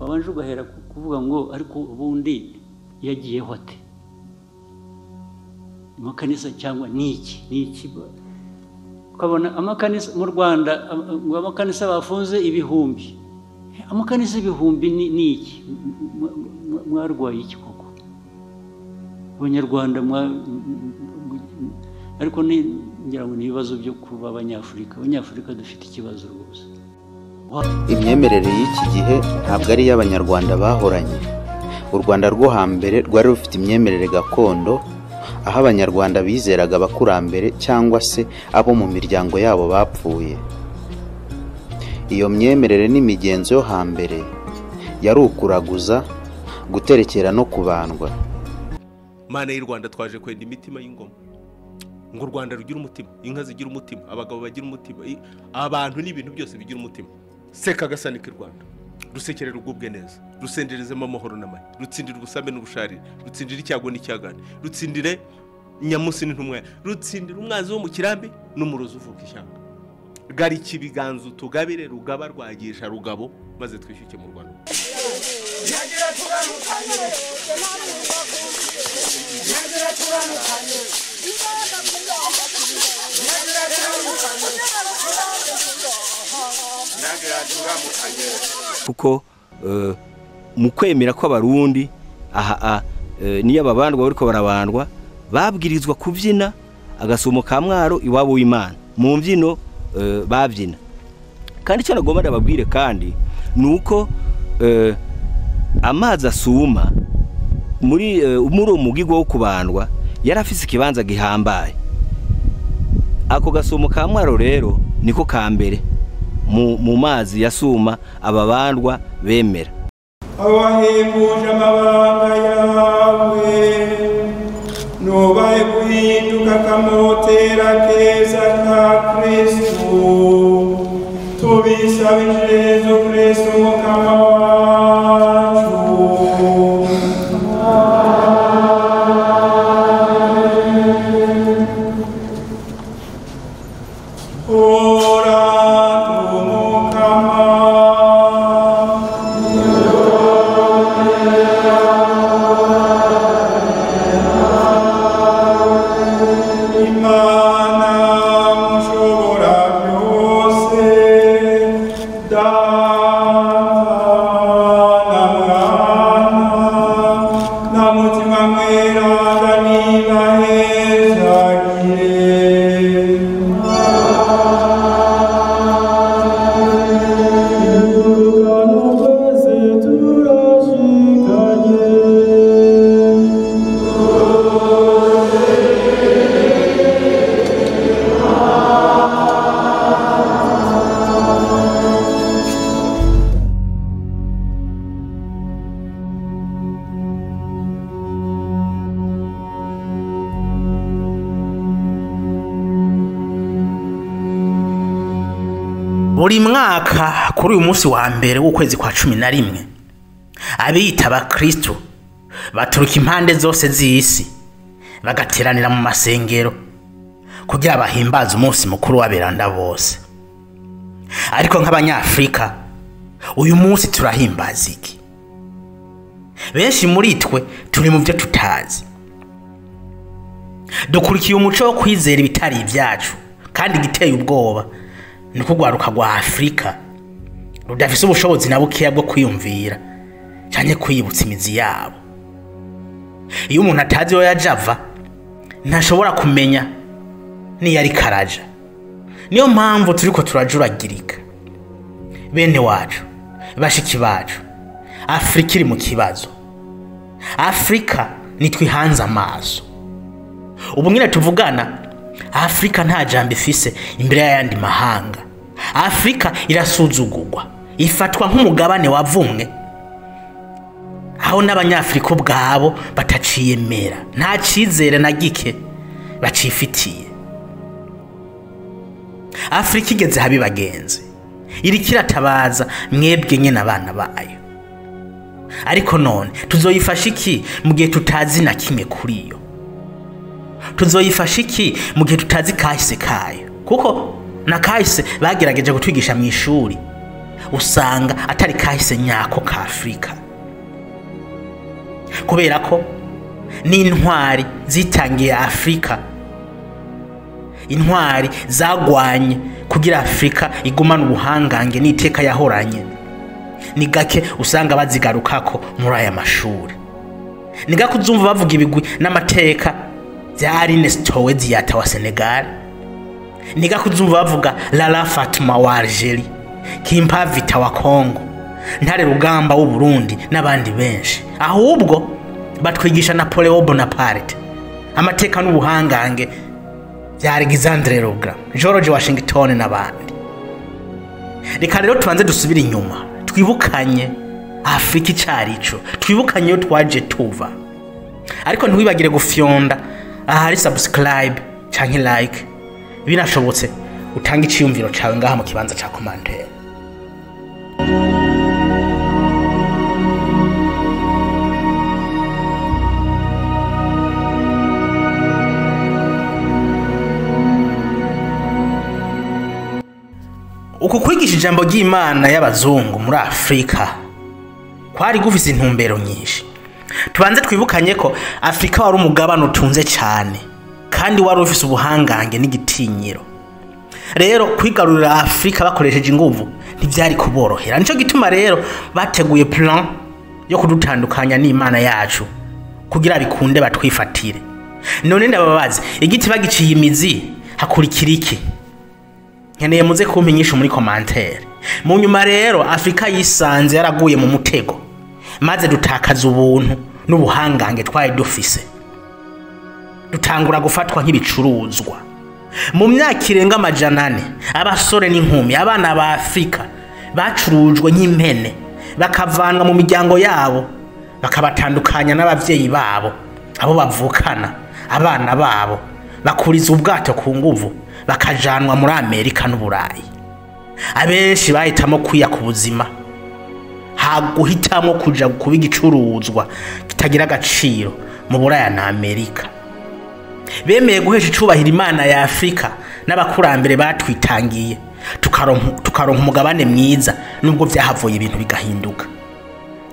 Wabanje ugahera kuvuga ngo ariko ubundi yagiyeho ate amakanisa, cyangwa niki niki? Ukabona amakanisa mu Rwanda, ngo amakanisa bafunze ibihumbi, amakanisa ibihumbi ni iki? Mwarwaye iki koko Abanyarwanda? Ariko ngira ngo ni ibibazo byo kuba Abanyafurika. Abanyafurika dufite ikibazo rwose. Imyemerere y'iki gihe ntabwo ari iy'Abanyarwanda bahoranye. U Rwanda rwo hambere rwari rufite imyemerere gakondo, aho Abanyarwanda bizeraga abakurambere cyangwa se abo mu miryango yabo bapfuye. Iyo myemerere n'imigenzo yo hambere yari ukuraguza, guterekera no kubandwa. Mana y'u Rwanda, twaje kwenda imitima y'ingoma ngo u Rwanda rugira umutima, inka zigira umutima, abagabo bagira umutima, abantu n'ibintu byose bigira umutima. Seka agasani k'i Rwanda, rusekerera ugubwe neza, rusenderezemo amahoro n'amahoro, rutsindire ubusambe n'ubusharire, rutsindire icyago n'icyagane, rutsindire nyamunsi n'intumwa, rutsindire umwanzi wo mu kirambi n'umurozi uvuka ishyanga. Garika ibiganza utugabire, rugaba rwagisha rugabo, maze twishyuke mu Rwanda. Kuko mu kwemera kw'Abarundi aha niyo ababandwa bariko barabandwa babwirizwa kubyina agasumo ka mwaro iwabo w'Imana mu mbyino babyina. Kandi icyo nagomba ndababwire kandi nuko amazi asuma muri uwo mugigo wo kubandwa yari afise ikibanza gihambaye. Ako gasumo ka mwaro rero niko ka mbere mu mazi yasuma ababandwa bemera. Abahebuje amabanga yawe nubahe guhinduka kamotera keza ka Kristu, tubisabije Yezu Kristu Mukama wacu. Buri mwaka kuri uyu munsi wa mbere w'ukwezi kwa 11 abiyita abakristo baturuka impande zose z'isi bagateranira mu masengero kugira bahimbaze umunsi mukuru w'aberanda bose. Ariko nk'Abanyafrika uyu munsi turahimbaza iki? Benshi muri twe turi mu byo tutazi. Dukurikiye umuco wo kwizera ibitari ibyacu, kandi giteye ubwoba ni ukugwaruka rwa Afrika rudafise ubushobozi na bukeya bwo kwiyumvira canke kwiyibutsa imizi yabo. Iyo umuntu atazi iyo yaja ava ntashobora kumenya niyo ariko araja. Niyo mpamvu turiko turajuragirika. Bene wacu, bashiki bacu, Afrika iri mu kibazo. Afrika nitwihanze amaso. Ubu nyine tuvugana, Afrika nta jambo ifise imbere y'ayandi mahanga. Afrika irasuzugurwa, ifatwa nk'umugabane wavumwe, aho n'Abanyafrika ubwabo bataciyemera, nta cizere na gike bacifitiye. Afrika igeze habi bagenzi, iriko iratabaza mwebwe nyene abana bayo. Ariko none tuzoyifasha iki mu gihe tutazi na kimwe kuri yo? Tuzoyifasha iki mu gihe tutazi kahise kayo? Kuko na kahise bagerageje kutwigisha mu ishuri, Usanga atari kahise nyako ka Afurika, kubera ko n'intwari zitangiye Afurika, intwari zagwanye kugira Afurika igumane ubuhangange n'iteka yahoranye, ni gake usanga bazigarukako muri aya mashuri. Ni gake uzumva bavuga ibigwi n'amateka bya Aline Sitoé Diatta wa Senegal. Ni gake uzumva bavuga Lala Fatuma wa Algeria, Kimpa Vita wa Congo, Ntare Rugamba w'u Burundi n'abandi benshi. Ahubwo batwigisha Napoleon Bonaparte, amateka n'ubuhangange bya Alexandre le Grand, George Washington n'abandi. Reka rero tubanze dusubire inyuma, twibukanye Afurika icarico, twibukanye iyo twaje tuva. Ariko ntiwibagire gufyonda ahari subscribe canke like, binashobotse utange iciyumviro cawe ngaha mu kibanza ca commentaire. Uku kwigisha ijambo ry'Imana y'abazungu muri Afurika kwari gufise intumbero nyinshi. Tubanze twibukanye ko Afurika wari umugabane utunze cyane kandi wari ufise ubuhangange n'igitinyiro. Rero kwigarurira Afurika bakoresheje inguvu ntibyari kuborohera. Nico gituma rero bateguye plan yo kudutandukanya n'Imana yacu kugira bikunde batwifatire. None ndababaza, igiti bagiciye imizi hakurikira iki? Nkeneye muze kumpinyisha muri commentaire. Mu nyuma rero Afurika yisanze yaraguye mu mutego, maze dutakaza ubuntu n'ubuhangange twari dufise, dutangura gufatwa nk'ibicuruzwa. Mu myaka irenga 400 abasore n'inkumi, abana ba Afurika bacurujwe nk'impene, bakavanwa mu miryango yabo, bakabatandukanya n'abavyeyi babo, abo bavukana, abana babo bakuriza ubwato ku nguvu, bakajanwa muri Amerika n'Uburayi. Abenshi bahitamo kwiya ku buzima, haguhitamo kuja kuba igicuruzwa kitagira agaciro mu Buraya na Amerika. Bemeye guhesha icubahiro Imana ya Afurika n'abakurambere batwitangiye, tukaronka umugabane mwiza, nubwo vyahavuye ibintu bigahinduka.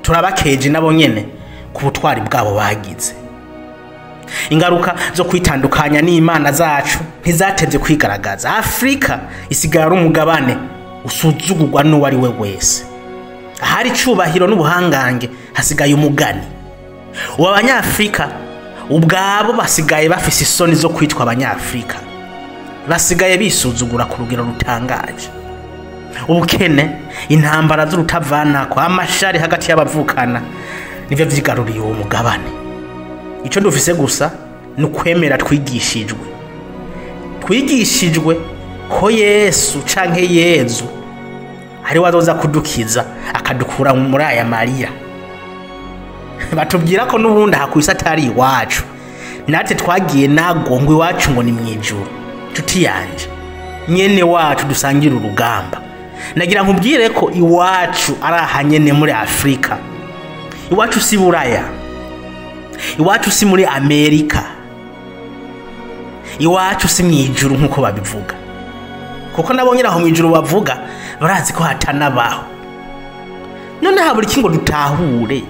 Turabakeje nabo nyene ku butwari bwabo bagize. Ingaruka zo kwitandukanya n'Imana zacu ntizatevye kwigaragaza. Afurika isigara ari umugabane usuzugurwa n'uwo ari we wese. Ahari icubahiro n'ubuhangange hasigaye umugani. Ubu Abanyafurika ubwabo basigaye bafise isoni zo kwitwa Abanyafurika, basigaye bisuzugura ku rugero rutangaje. Ubukene, intambara z'urutavanako, amashari hagati y'abavukana nivyo vyigaruriye uwo mugabane. Ico dufise gusa ni ukwemera twigishijwe. Twigishijwe ko Yesu canke Yezu ari we azoza kudukiza akadukura muri aya marira. Batubwira ko n'ubundi aha kw'isi atari iwacu, natwe twagiye nago ngo iwacu ngo ni mw'ijuru. Nshuti yanje, nyene wacu dusangira urugamba, nagira nkubwire ko iwacu ari aha nyene muri Afurika. Iwacu si Buraya, iwacu si muri Amerika, iwacu si mw'ijuru nk'uko babivuga, kuko nabo nyine aho mw'ijuru bavuga barazi ko hatanabaho. None habura iki ngo dutahure?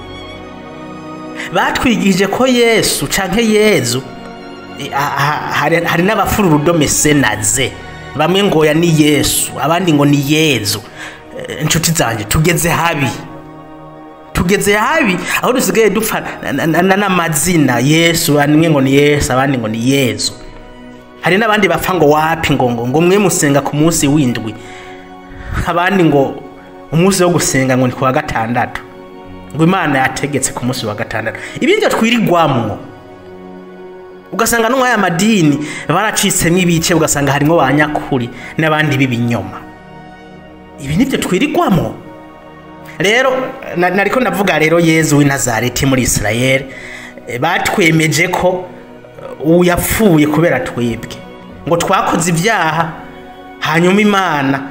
Batwigije ko Yesu canke Yezu, hari n'abafura urudome se na ze, bamwe ngo ya ni Yesu, abandi ngo ni Yezu. Inshuti zanje, tugeze habi, tugeze habi aho dusigaye dupfa n'amazina Yesu, bamwe ngo ni Yesu, abandi ngo ni Yezu. Hari n'abandi bapfa ngo wapi, ngo ngo ngo mwe musenga ku munsi w'indwi, abandi ngo umunsi wo gusenga ngo ni kuwa gatandatu, ngo Imana yategetse ku munsi wa gatandatu. Ibi nivyo twirigwamwo. Ugasanga no aya madini baracitsemwo ibice, ugasanga harimwo ba nyakuri n'abandi b'ibinyoma. Ibi nivyo twirigwamwo. Rero nariko ndavuga rero Yezu w'i Nazareti muri Israel, batwemeje ko uyapfuye kubera twebwe, ngo twakoze ibyaha, hanyuma Imana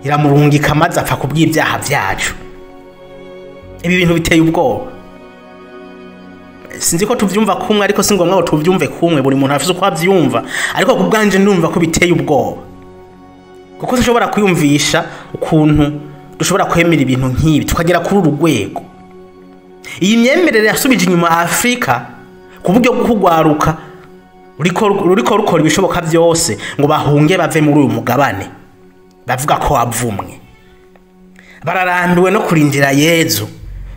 iramurungika maze apfa kubw'ibyaha vyacu. Ibi bintu biteye ubwoba. Sinzi ko tuvyumva kumwe, ariko si ngombwa ngo tuvyumve kumwe, buri muntu afise uko avyumva, ariko ku bwanje ndumva ko biteye ubwoba, kuko sinshobora kwiyumvisha ukuntu dushobora kwemera ibintu nk'ibi tukagera kuri uru rwego. Iyi myemerere yasubije inyuma Afurika ku buryo bwo kugwaruka ruriko rukora ibishoboka byose ngo bahunge bave muri uyu mugabane bavuga ko wavumwe. Bararambiwe no kurindira Yezu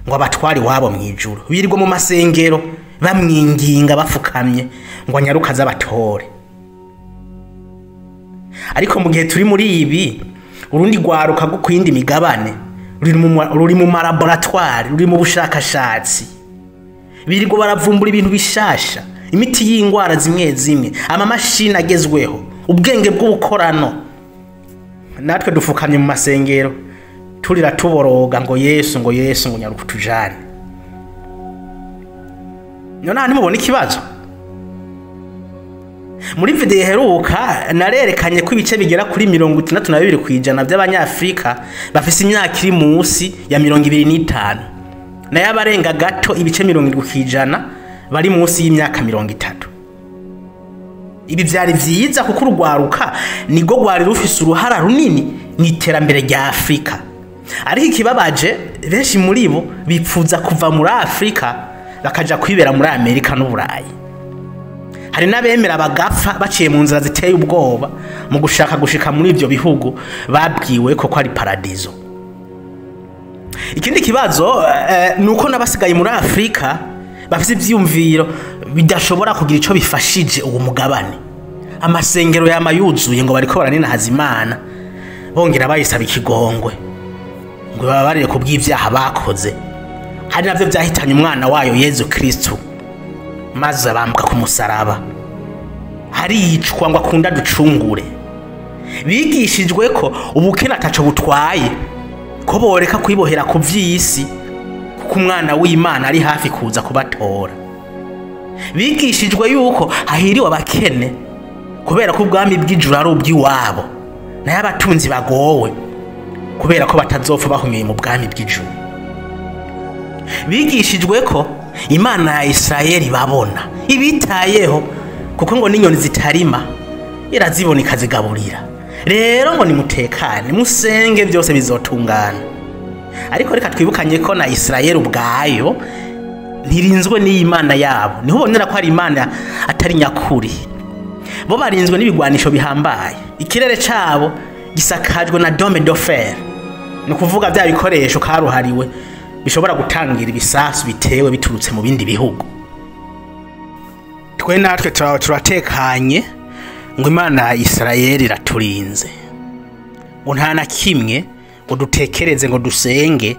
ngo abatware iwabo mu ijuru, birirwa mu masengero bamwinginga bafukamye ngo anyaruke aze abatore. Ariko mu gihe turi muri ibi, urundi rwaruka rwo ku yindi migabane ruri mu malaboratwari, ruri mu bushakashatsi, birirwa baravumbura ibintu bishasha, imiti y'indwara zimwe zimwe, amamashini agezweho, ubwenge bw'ubukorano. Natwe dufukamye mu masengero turira tuboroga ngo Yesu, ngo Yesu, ngo nyaruka utujane. None aha ntimubona ikibazo? Muri video iheruka narerekanye ko ibice bigera kuri 62% by'Abanyafrika bafise imyaka iri munsi ya 25, nayo abarenga gato ibice 70% bari munsi y'imyaka 30. Ibi vyari vyiza kuko urugwaruka nirwo rwari rufise uruhara runini mu iterambere rya Afrika. Ariko ikibabaje, benshi muri bo bipfuza kuva muri Afrika bakaja kwibera muri Amerika n'Uburayi. Hari n'abemera bagapfa baciye mu nzira ziteye ubwoba mu gushaka gushika muri ivyo bihugu babwiwe ko ari paradizo. Ikindi kibazo ni uko n'abasigaye muri Afrika bafise ivyiyumviro bidashobora kugira ico bifashije uwo mugabane. Amasengero yama yuzuye ngo bariko baraninahaza Imana, bongera bayisaba ikigongwe ngo bababarire ku bw'ivyaha bakoze, ari navyo vyahitanye umwana wayo Yezu Kristu maze abambwa ku musaraba, haricwa ngo akunda ducungure. Bigishijwe ko ubukene ataco butwaye, ko boreka kwibohera ku vy'isi kuko umwana w'Imana ari hafi kuza kubatora. Bigishijwe yuko hahiriwe abakene kubera ko ubwami bw'ijuru ari ubw'iwabo, nayo abatunzi bagowe kubera ko batazopfa bahungiye mu bwami bw'ijuru. Bigishijwe ko Imana ya Isirayeli babona ibitayeho, kuko ngo n'inyoni zitarima irazibona ikazigaburira. Rero ngo nimutekane musenge byose bizotungana. Ariko reka twibukanye ko na Isirayeli ubwayo ntirinzwe n'iyi Mana yabo. Niho ubonera ko ari Imana atari nyakuri. Bo barinzwe n'ibigwanisho bihambaye, ikirere cabo gisakajwe na dome de fer, ni ukuvuga bya bikoresho karuhariwe bishobora gutangira ibisasu bitewe biturutse mu bindi bihugu. Twe natwe turatekanye ngo Imana ya Isirayeli iraturinze, ngo nta na kimwe ngo dutekereze ngo dusenge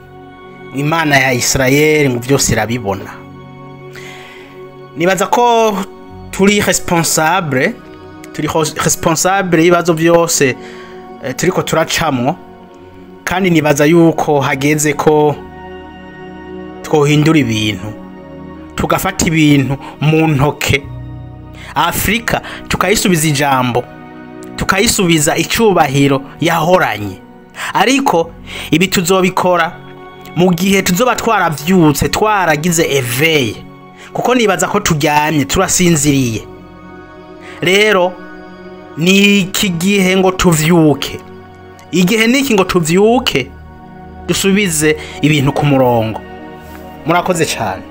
Imana ya Isirayeli ngo byose irabibona. Nibaza ko turi responsable, turi responsable y'ibibazo byose turiko turacamwo, kandi nibaza yuko hageze ko twohindura ibintu, tugafata ibintu mu ntoke, Afrika tukayisubiza ijambo, tukayisubiza icubahiro yahoranye. Ariko ibi tuzobikora mu gihe tuzoba twaravyutse, twaragize éveil, kuko nibaza ko turyamye turasinziriye. Rero ni iki gihe ngo tuvyuke, igihe niki ngo tuvyuke dusubize ibintu ku murongo. Murakoze cyane.